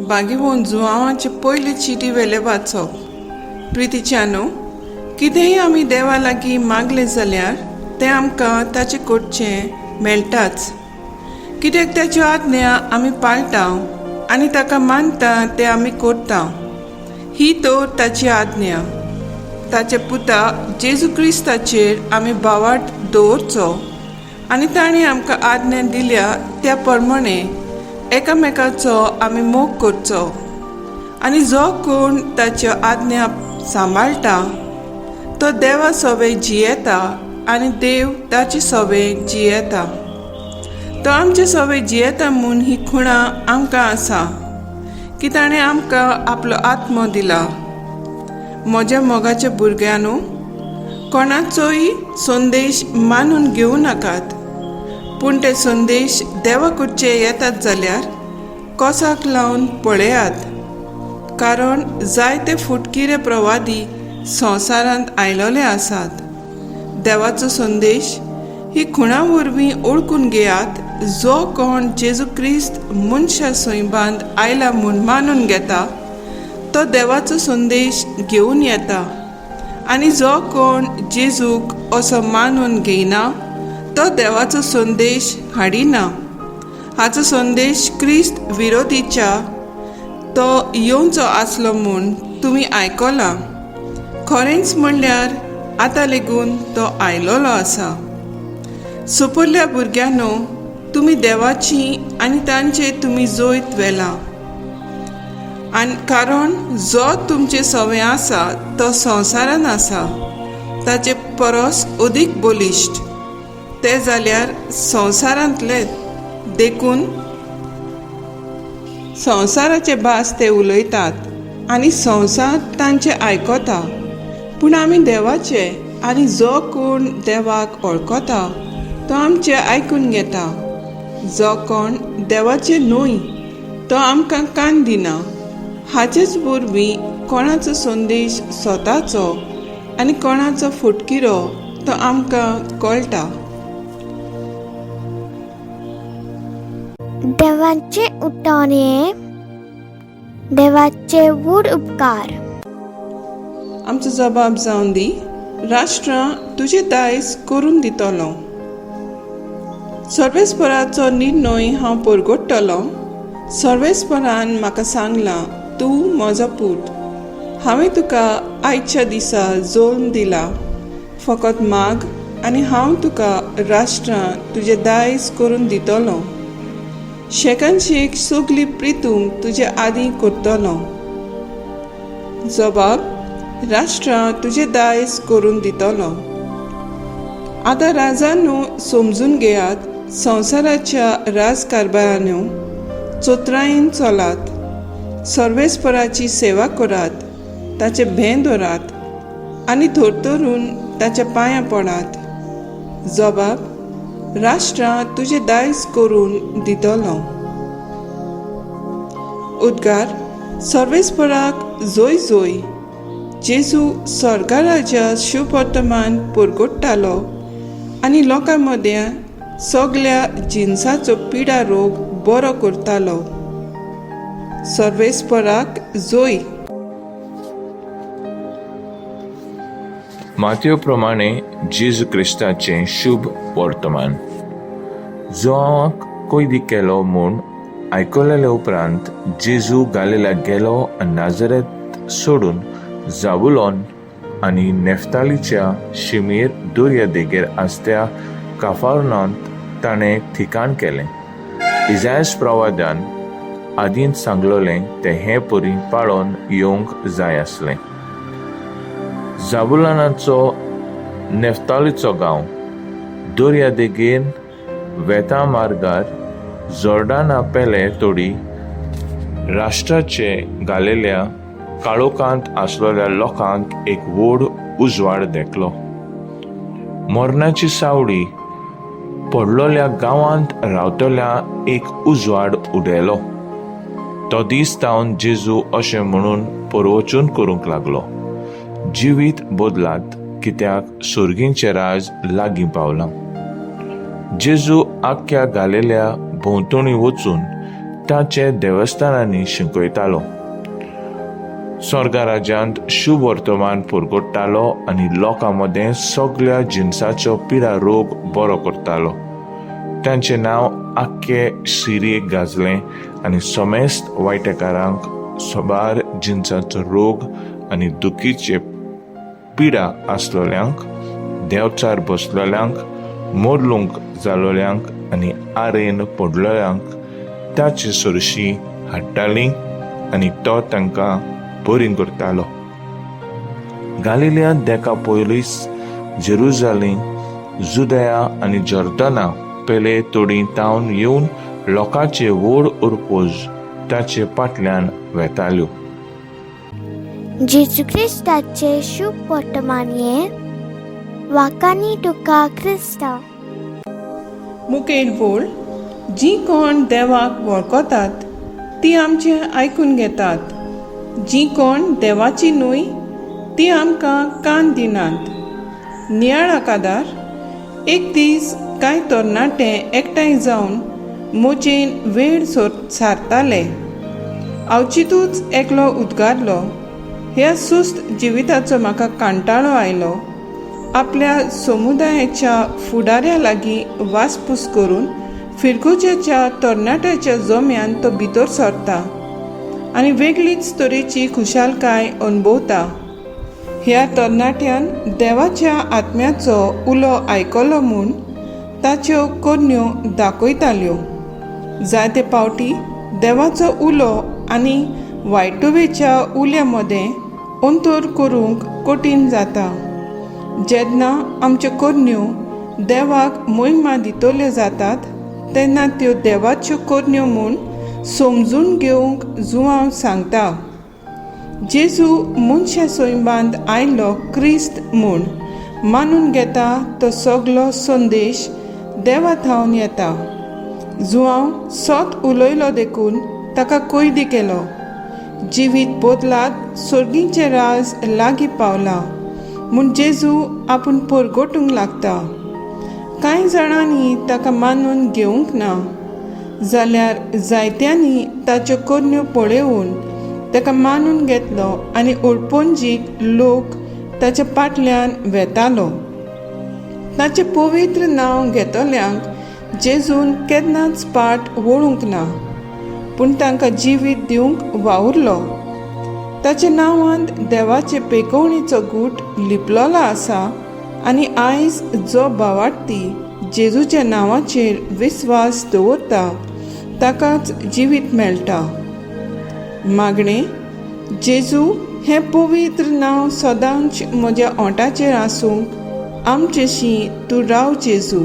बागीवोन जुवांवाचे पयले चिटी वेले वाचप. प्रितीच्यानो, कितेंय आमी देवा लागीं मागलें जाल्यार तें आमकां ताचे कडचें मेळटाच, कित्याक ताच्यो आज्ञा आमी पाळटा आनी ताका मानता तें आमी करता. ही तर ताची आज्ञा, ताचे पुता जेजू क्रिस्ताचेर आमी भावार्थ दवरचो आनी ताणें आमकां आज्ञा दिल्या त्या प्रमाणे एकामेकाचो आमी मोग करचो. आनी जो कोण ताच्यो आज्ञा सांबाळटा तो देवा सवे जियेता आनी देव ताचे सवे जियेता. तो आमचे सवे जियेता म्हूण ही खुणा आमकां आसा की ताणें आमकां आपलो आत्मो दिला. म्हज्या मोगाच्या भुरग्यांनो, कोणाचोय संदेश मानून घेवं नाकात, पूण ते संदेश देवा कडचे येतात जाल्यार कोसाक लावन पळयात, कारण जायते फुटकिरे प्रवादी संवसारांत आयलोले आसात. देवाचो संदेश ही खुणा वरवीं ओळखून घेयात. जो कोण जेजू क्रिस्त मनशा सैबांत आयला म्हूण मानून घेता तो देवाचो संदेश घेवन येता, आनी जो कोण जेजूक असो मानून घेयना तो देवाचो संदेश हाडिना. हाचो संदेश क्रिस्त विरोधीच्या तो येवचो आसलो म्हूण तुमी आयकलां, खरेंच म्हणल्यार आतां लेगून तो आयलोलो आसा. सोपरल्या भुरग्यांनो, तुमी देवाची आनी तांचे तुमी जैत व्हेलां, आनी कारण जो तुमचे सवे आसा तो संवसारान आसा ताचे परस अदीक बलिश्ट ते जाल्यार संवसारांतले, देखून संवसाराचे भास ते उलयतात आनी संवसार तांचे आयकता. पूण आमी देवाचे, आनी जो कोण देवाक वळखता तो आमचें आयकून घेता. जो कोण देवाचे न्हय तो आमकां कान दिना. हाचेच वरवीं कोणाचो संदेश स्वताचो आनी कोणाचो फुटकिरो तो आमकां कळटा. देवाचे उतर हें देवाचे व्हड उपकार. आमचो जबाब जावन दी, राष्ट्रां तुजें दायज करून दितलो. सर्वेस्पराचो निर्णय हांव परगट्टलो. सर्वेस्परान म्हाका सांगलां, तूं म्हजो पूत, हांवें तुका आयच्या दिसा जल्म दिला. फकत माग आनी हांव तुका राष्ट्रां तुजें दायज करून दितलो, शेकान शेक सगली प्रितूम तुजे आदीं करतलो. जबाब, राष्ट्रां तुजें दायज करून दितलो. आतां राजांनो समजून घेयात, संवसाराच्या राजकारभारानो चोत्रायेन चलात, सर्वेस्पराची सेवा करात, ताचें भें धरात आनी थरथरून ताच्या पांयां पडात. जबाब, राष्ट्रां तुजें दायज करून दितलो. उद्गार, सर्वेस्पराक जोय जोय. जेजू स्वर्गराज्या शुभवर्तमान परगट्टालो आनी लोकां मदें सगल्या जिनसाचो पिडा रोग बरो करतालो. सर्वेस्पराक जोय. मातयो प्रमाणे जेजू क्रिस्ताचें शुभ वर्तमान. जुआंवाक कैदी केलो म्हूण आयकलेले उपरांत जेजू गालिलाक गेलो आनी नाजरेत सोडून जाबुलोन आनी नेफ्तालीच्या शिमेर दर्या देगेर आसत्या काफारनांत ताणें ठिकाण केलें. इजायस प्रवाद्यान आदींच सांगलोलें तें हे परी पाळोन येवंक जाय आसलें. जाबुलानाचो नेफ्तालीचो गांव दर्या देगेन वेता मार्गार जोर्डाना पेले तोडी राष्ट्राचे घालेल्या काळोखांत आसलेल्या लोकांक एक व्हड उजवाड देखलो. मरणाची सावळी पडलोल्या गांवांत रावतल्या एक उजवाड उडयलो. तो दीस तावन जेजू अशें म्हणून परवचून करूंक लागलो, जिवीत बदलात, कित्याक सुर्गींचें राज लागीं पावलां. जेजू आख्ख्या घालेल्या भोंवतणी वचून ताचे देवस्थानांनी शिकयतालो, स्वर्गा राज्यांत शुभ वर्तमान पुरगोडटालो आनी लोकां मदें सगळ्या जिनसाचो पिडा रोग बरो करतालो. तांचें नांव आख्खे सिरयेक गाजलें आनी समेस्त वायटेकारांक सबार जिनसाचो रोग आनी दुखीचे पिडा आसलोल्यांक, देंवचार बसलोल्यांक, मोरलूंक जालोल्यांक आनी आरेन पडलोल्यांक ताचे सरशी हाडटालीं आनी तो तांकां बरी करतालो. गालिलियांत देका पयलींच जेरुजालीम, जुदया आनी जॉर्दना पेले तोडी तावन येवन लोकांचे व्हड उरपोज ताचे फाटल्यान वेताल्यो. जेजू क्रिस्ताचे शुभ वर्तमान हें. वाकानी तुका क्रिस्ता. मुखेल बोल. जीं कोण देवाक वळखतात तीं आमचें आयकून घेतात. जीं कोण देवाची न्हय तीं आमकां कान दिनात. नियाळा कादार. एक दीस कांय तरणाटे एकठांय जावन मोजेन वेळ सारताले. अवचितूच एकलो उद्गारलो, ह्या सुस्त जिविताचो म्हाका कांटाळो आयलो. आपल्या समुदायाच्या फुडाऱ्या लागीं वासपूस करून फिरगुजेच्या तरणाट्याच्या जम्यान तो भितर सरता आनी वेगळीच तरेची खुशालकाय अणभवता. ह्या तरणाट्यान देवाच्या आत्म्याचो उलो आयकलो म्हूण ताच्यो करण्यो दाखयताल्यो. जायते पावटी देवाचो उलो आनी वायटुवेच्या उल्या मदें अंतर करूंक कठीण जाता. जेन्ना आमच्यो करण्यो देवाक मोहिमा दितल्यो जातात तेन्ना त्यो देवाच्यो करण्यो म्हूण समजून घेवंक जुवांव सांगता. जेजू मनशा सैमांत आयलो क्रिस्त म्हूण मानून घेता तो सगलो संदेश देवा थावन येता. जुवांव सत उलयलो देखून ताका कैदी केलो. जिवीत बदलात, सर्गीचें राज लागीं पावलां म्हूण जेजू आपूण परगटूंक लागता. कांय जाणांनी ताका मानून घेवंक ना जाल्यार जायत्यांनी ताच्यो करण्यो पळोवन ताका मानून घेतलो आनी ओळपणजीक लोक ताच्या फाटल्यान वेतालो. ताचें पवित्र नांव घेतल्यांक जेजून केन्नाच पाट वळूंक ना, पूण तांकां जिवीत दिवंक वावुरलो. ताच्या नांवांत देवाचे पेकोवणीचो गूट लिपलोलो आसा आनी आयज जो भावार्थी जेजूच्या नांवाचेर विस्वास दवरता ताकाच जिवीत मेळटा. मागणें. जेजू, हें पवित्र नांव सदांच म्हज्या ओंठाचेर आसूंक आमचेशी तूं राव जेजू.